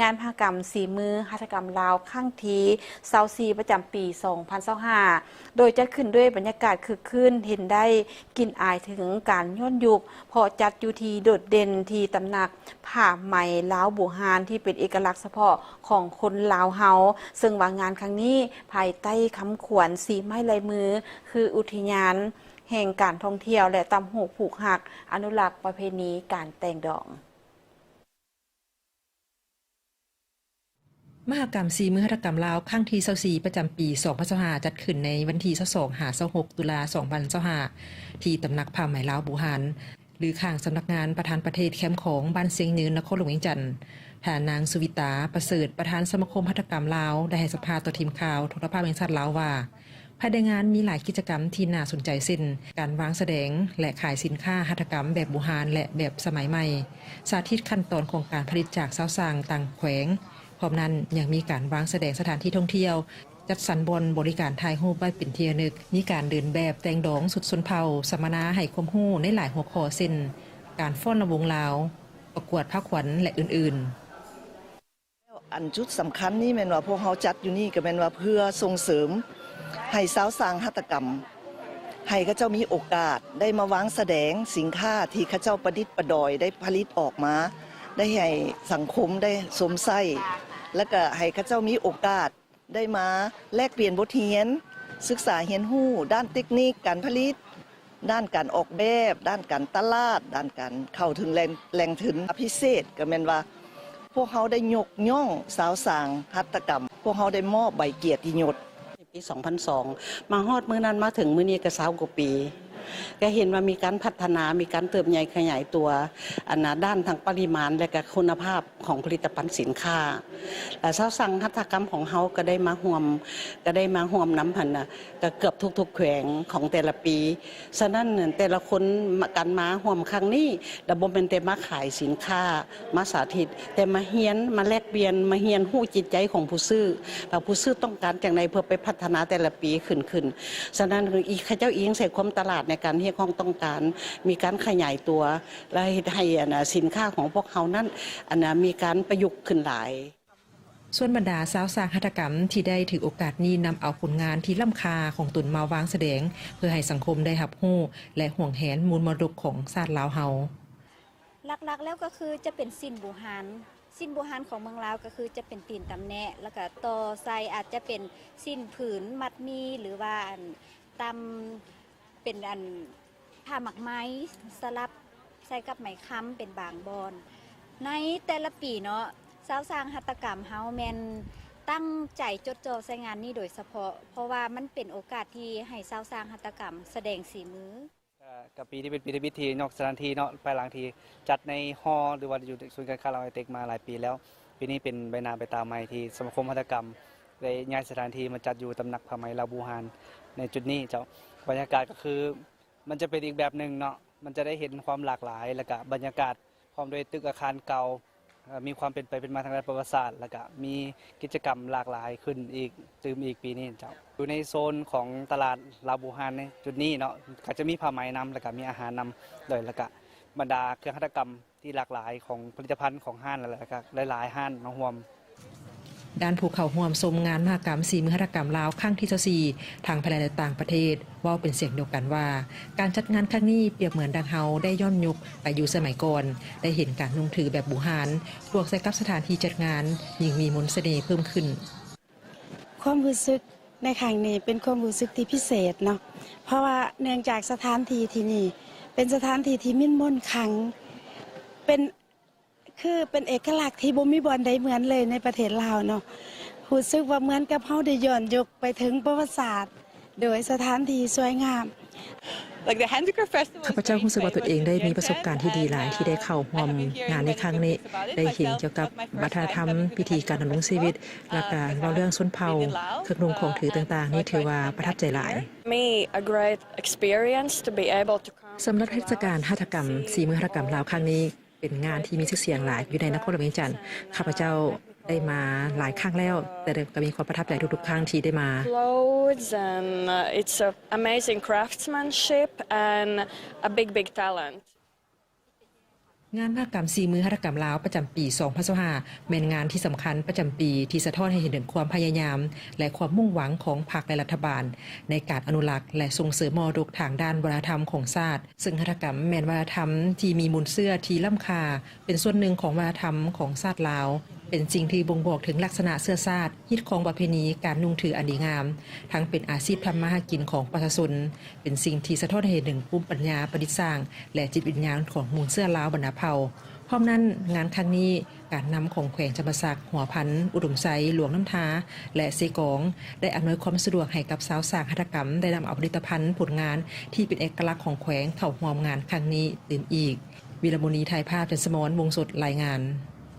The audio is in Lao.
ງານມະຫະກຳສີມືຫັດຖະກຳລາວຄັ້ງທີຊາວສີ່ ປະຈຳປີສອງພັນຊາວຫ້າ ໂດຍຈັດຂຶ້ນດ້ວຍບັນຍາກາດຄຶກຄື້ນ ເຫັນໄດ້ກິ່ນອາຍເຖິງການຍ້ອນຍຸກ ເພາະຈັດຢູ່ທີ່ໂດດເດັ່ນທີ່ຕຳໜັກຜ້າໄໝລາວບູຮານ ທີ່ເປັນເອກະລັກສະເພາະຂອງຄົນລາວເຮົາ, ເຊິ່ງວ່າງານຄັ້ງນີ້ພາຍໃຕ້ຄຳຂວັນສີໄມ້ລາຍມື ຄືອຸທິຍານແຫ່ງການທ່ອງທ່ຽວ ແລະ ຕ່ຳຫູກຜູກຮັກ ອະນຸລັກປະເພນີການແຕ່ງດອງ. ມະຫະກຳສີມືຫັດຖະກຳລາວຄັ້ງທີຊາວສີ່ ປະຈຳປີສອງພັນຊາວຫ້າ ຈັດຂຶ້ນໃນວັນທີຊາວສອງ ຫາ ຊາວຫົກ ຕຸລາ ສອງພັນຊາວຫ້າ ທີ່ຕຳໜັກຜ້າໄໝລາວບູຮານ ຫຼື ຂ້າງສຳນັກງານປະທານປະເທດແຄມຂອງ ບ້ານຊຽງຍືນ ນະຄອນຫຼວງວຽງຈັນ. ທ່ານນາງ ສຸວິຕາ ປະເສີດ ປະທານສະມາຄົມຫັດຖະກຳລາວ ໄດ້ໃຫ້ສຳພາດຕໍ່ທີມຂ່າວໂທລະພາບແຫ່ງຊາດລາວວ່າ ພາຍໃນງານມີຫຼາຍກິດຈະກຳທີ່ໜ້າສົນໃຈ ເຊັ່ນ ການວາງສະແດງ ແລະ ຂາຍສິນຄ້າຫັດຖະກຳແບບບູຮານ ແລະ ແບບສະໄໝໃໝ່, ສາທິດຂັ້ນຕອນຂອງການຜະລິດຈາກຊາວຊ່າງຕ່າງແຂວງ. ພ້ອມນັ້ນຍັງມີການວາງສະແດງສະຖານທີ່ທ່ອງທ່ຽວ, ຈັດສັນບ່ອນບໍລິການຖ່າຍຮູບໄວ້ເປັນທີ່ລະນຶກ, ມີການເດີນແບບ, ແຕ່ງດອງຊຸດຊົນເຜົ່າ, ສຳມະນາໃຫ້ຄວາມຮູ້ໃນຫຼາຍຫົວຂໍ້ ເຊັ່ນ ການຟ້ອນລຳວົງລາວ, ປະກວດພາຂວັນ ແລະ ອື່ນໆ. ອັນຈຸດສຳຄັນນີ້ແມ່ນວ່າພວກເຮົາຈັດຢູ່ນີ້ກໍແມ່ນວ່າເພື່ອສົ່ງເສີມໃຫ້ຊາວຊ່າງຫັດຖະກຳ ໃຫ້ເຂົາເຈົ້າມີໂອກາດໄດ້ມາວາງສະແດງສິນຄ້າທີ່ເຂົາເຈົ້າປະດິດປະດອຍໄດ້ຜະລິດອອກມາ ໄດ້ໃຫ້ສັງຄົມໄດ້ຊົມໃຊ້ ແລ້ວກໍໃຫ້ເຂົາເຈົ້າມີໂອກາດ ໄດ້ມາແລກປ່ຽນບົດຮຽນ, ສຶກສາຮຽນຮູ້ດ້ານເຕັກນິກການຜະລິດ, ດ້ານການອອກແບບ, ດ້ານການຕະຫຼາດ, ດ້ານການເຂົ້າເຖິງແຫຼ່ງ, ແຫຼ່ງທຶນ. ພິເສດກໍແມ່ນວ່າ ພວກເຮົາໄດ້ຍົກຍ້ອງຊາວຊ່າງຫັດຖະກຳ, ພວກເຮົາໄດ້ມອບໃບກຽດຕິຍົດ. ໃນປີສອງພັນສອງ ມາຮອດມື້ນັ້ນມາເຖິງມື້ນີ້ກໍຊາວກວ່າປີ. ກໍເຫັນວ່າມີການພັດທະນາ, ມີການເຕີບໃຫຍ່ຂະຫຍາຍຕົວ, ອັນນ່າ ດ້ານທັງປະລິມານ ແລະ ກໍຄຸນນະພາບຂອງຜະລິດຕະພັນສິນຄ້າ. ແລະ ຊາວຊ່າງຫັດຖະກຳຂອງເຮົາກໍໄດ້ມາຮ່ວມ, ກໍໄດ້ມາຮ່ວມນຳຫັ້ນນະ, ກໍເກືອບທຸກໆແຂວງຂອງແຕ່ລະປີ. ສະນັ້ນ ແຕ່ລະຄົນ ການມາຮ່ວມຄັ້ງນີ້ ລະບໍ່ແມ່ນແຕ່ມາຂາຍສິນຄ້າ, ມາສາທິດ, ແຕ່ມາຮຽນ, ມາແລກປ່ຽນ, ມາຮຽນຮູ້ຈິດໃຈຂອງຜູ້ຊື້, ວ່າຜູ້ຊື້ຕ້ອງການຈັ່ງໃດເພື່ອໄປພັດທະນາແຕ່ລະປີຂຶ້ນ, ຂຶ້ນ. ສະນັ້ນ ອີ ເຂົາເຈົ້າອີງໃສ່ຄວາມຕະຫຼາດໃນການຮຽກຮ້ອງຕ້ອງການ, ມີການຂະຫຍາຍຕົວ ແລະ ເຮັດໃຫ້ ອັນນ່າ ສິນຄ້າຂອງພວກເຮົານັ້ນ ອັນນ່າ ມີການປະຍຸກຂຶ້ນຫຼາຍ. ສ່ວນບັນດາຊາວຊ່າງຫັດຖະກຳທີ່ໄດ້ຖືໂອກາດນີ້ ນຳເອົາຜົນງານທີ່ລ້ຳຄ່າຂອງຕົນມາວາງສະແດງ ເພື່ອໃຫ້ສັງຄົມໄດ້ຮັບຮູ້ ແລະ ຫວງແຫນມູນມໍລະດົກຂອງຊາດລາວເຮົາ. ຫຼັກໆແລ້ວກໍຄືຈະເປັນສິ້ນບູຮານ, ສິ້ນບູຮານຂອງເມືອງລາວກໍຄືຈະເປັນຕີນຕຳແນະ ແລ້ວກໍຕໍ່ໃສ່ອາດຈະເປັນສິ້ນຜືນມັດໝີ່ ຫຼືວ່າອັນ ຕຳເປັນອັນຜ້າໝາກໄມ້ ສະຫຼັບໃສ່ກັບໄມ້ຄຳເປັນບາງບ່ອນ. ໃນແຕ່ລະປີເນາະ ຊາວຊ່າງຫັດຖະກຳເຮົາແມ່ນຕັ້ງໃຈຈົດຈ່ອໃສ່ງານນີ້ໂດຍສະເພາະ ເພາະວ່າມັນເປັນໂອກາດທີ່ໃຫ້ຊາວຊ່າງຫັດຖະກຳສະແດງສີມື. ເອີ່ ກະປີນີ້ເປັນປີທຳອິດທີ່ຍົກສະຖານທີ່ເນາະ ພາຍຫຼັງທີ່ຈັດໃນຫໍ ຫຼືວ່າຢູ່ສູນການຄ້າລາວໄອເຕັກມາຫຼາຍປີແລ້ວ. ປີນີ້ເປັນໃບໜ້າໃບຕາໃໝ່ທີ່ສະມາຄົມຫັດຖະກຳໄດ້ຍ້າຍສະຖານທີ່ມາຈັດຢູ່ຕຳໜັກຜ້າໄໝລາວບູຮານໃນຈຸດນີ້ເຈົ້າ. ບັນຍາກາດກໍຄືມັນຈະເປັນອີກແບບໜຶ່ງເນາະ, ມັນຈະໄດ້ເຫັນຄວາມຫຼາກຫຼາຍ ແລ້ວກະບັນຍາກາດ ພ້ອມດ້ວຍຕຶກອາຄານເກົ່າ ເອີ່ ມີຄວາມເປັນໄປເປັນມາທາງດ້ານປະຫວັດສາດ ແລ້ວກະມີກິດຈະກຳຫຼາກຫຼາຍຂຶ້ນອີກ ຕື່ມອີກປີນີ້ເຈົ້າ. ຢູ່ໃນໂຊນຂອງຕະຫຼາດລາວບູຮານໃນຈຸດນີ້ເນາະ ກໍຈະມີຜ້າໄໝນຳ ແລ້ວກະມີອາຫານນຳ ໂດຍ ແລ້ວກະບັນດາເຄື່ອງຫັດຖະກຳທີ່ຫຼາກຫຼາຍຂອງຜະລິດຕະພັນຂອງຮ້ານ ແລ້ວກະຫຼາຍໆຮ້ານມາຮ່ວມ. ດ້ານຜູ້ເຂົ້າຮ່ວມຊົມງານມະຫະກຳສີມືຫັດຖະກຳລາວຄັ້ງທີຊາວສີ່ ທັງພາຍໃນ ແລະ ຕ່າງປະເທດ ເວົ້າເປັນສຽງດຽວກັນວ່າ ການຈັດງານຄັ້ງນີ້ປຽບເໝືອນດັ່ງເຮົາໄດ້ຍ້ອນຍຸກໄປຢູ່ສະໄໝກ່ອນ, ໄດ້ເຫັນການນຸ່ງຖືແບບບູຮານ ບວກໃສ່ກັບສະຖານທີ່ຈັດງານ ຍິ່ງມີມົນສະເໜ່ເພີ່ມຂຶ້ນ. ຄວາມຮູ້ສຶກໃນຄັ້ງນີ້ເປັນຄວາມຮູ້ສຶກທີ່ພິເສດເນາະ ເພາະວ່າເນື່ອງຈາກສະຖານທີ່ທີ່ນີ້ເປັນສະຖານທີ່ທີ່ມີມົນຄັງ ເປັນ ຄືເປັນເອກະລັກທີ່ບໍ່ມີບ່ອນໃດເໝືອນເລີຍໃນປະເທດລາວເນາະ. ຮູ້ສຶກວ່າເໝືອນກັບເຮົາໄດ້ຍ້ອນຍຸກໄປເຖິງປະຫວັດສາດ ໂດຍສະຖານທີ່ສວຍງາມ. ຂ້າພະເຈົ້າຮູ້ສຶກວ່າຕົນເອງໄດ້ມີປະສົບການທີ່ດີຫຼາຍທີ່ໄດ້ເຂົ້າຮ່ວມງານໃນຄັ້ງນີ້, ໄດ້ເຫັນກ່ຽວກັບວັດທະນະທຳ, ວິທີການດຳລົງຊີວິດ, ແລ້ວກະເວົ້າເລື່ອງຊົນເຜົ່າ, ເຄື່ອງນຸ່ງຂອງຖືຕ່າງໆ ນີ້ຖືວ່າປະທັບໃຈຫຼາຍ. ສຳລັບເທດສະການຫັດຖະກຳ, ສີມືຫັດຖະກຳລາວຄັ້ງນີ້ ເປັນງານທີ່ມີຊື່ສຽງຫຼາຍຢູ່ໃນນະຄອນຫຼວງວຽງຈັນ. ຂ້າພະເຈົ້າໄດ້ມາຫຼາຍຄັ້ງແລ້ວ, ແຕ່ກໍມີຄວາມປະທັບໃຈທຸກໆຄັ້ງທີ່ໄດ້ມາ. Clothes and, uh, it's a amazing craftsmanship and a big, big talent. ງານມະຫະກຳສີມືຫັດຖະກຳລາວປະຈຳປີ ສອງພັນຊາວຫ້າ ແມ່ນງານທີ່ສຳຄັນປະຈຳປີ ທີ່ສະທ້ອນໃຫ້ເຫັນເຖິງຄວາມພະຍາຍາມ ແລະ ຄວາມມຸ່ງຫວັງຂອງພັກ ແລະ ລັດຖະບານ ໃນການອະນຸລັກ ແລະ ສົ່ງເສີມມໍລະດົກທາງດ້ານວັດທະນະທຳຂອງຊາດ, ເຊິ່ງຫັດຖະກຳແມ່ນວັດທະນະທຳທີ່ມີມູນເຊື້ອທີ່ລ້ຳຄ່າ, ເປັນສ່ວນໜຶ່ງຂອງວັດທະນະທຳຂອງຊາດລາວ, ເປັນສິ່ງທີ່ບົ່ງບອກເຖິງລັກສະນະເຊື້ອຊາດ, ຮີດຄອງປະເພນີການນຸ່ງຖືອັນດີງາມ, ທັງເປັນອາຊີບທຳມາຫາກິນຂອງປະຊາຊົນ, ເປັນສິ່ງທີ່ສະທ້ອນໃຫ້ເຫັນເຖິງພູມປັນຍາປະດິດສ້າງ ແລະ ຈິດວິນຍານຂອງມູນເຊື້ອລາວບັນດາເຜົ່າ. ພ້ອມນັ້ນ, ງານຄັ້ງນີ້, ການນຳຂອງແຂວງຈຳປາສັກ, ຫົວພັນ, ອຸດົມໄຊ, ຫຼວງນ້ຳທາ ແລະ ເຊກອງ ໄດ້ອຳນວຍຄວາມສະດວກໃຫ້ກັບຊາວສ້າງຫັດຖະກຳໄດ້ນຳເອົາຜະລິດຕະພັນ, ຜົນງານທີ່ເປັນເອກະລັກຂອງແຂວງເຂົ້າຮ່ວມງານຄັ້ງນີ້ຕື່ມອີກ. ວິລະມຸນີ ຖ່າຍພາບ, ຈັນສະໝອນ ວົງສົດ ລາຍງານ.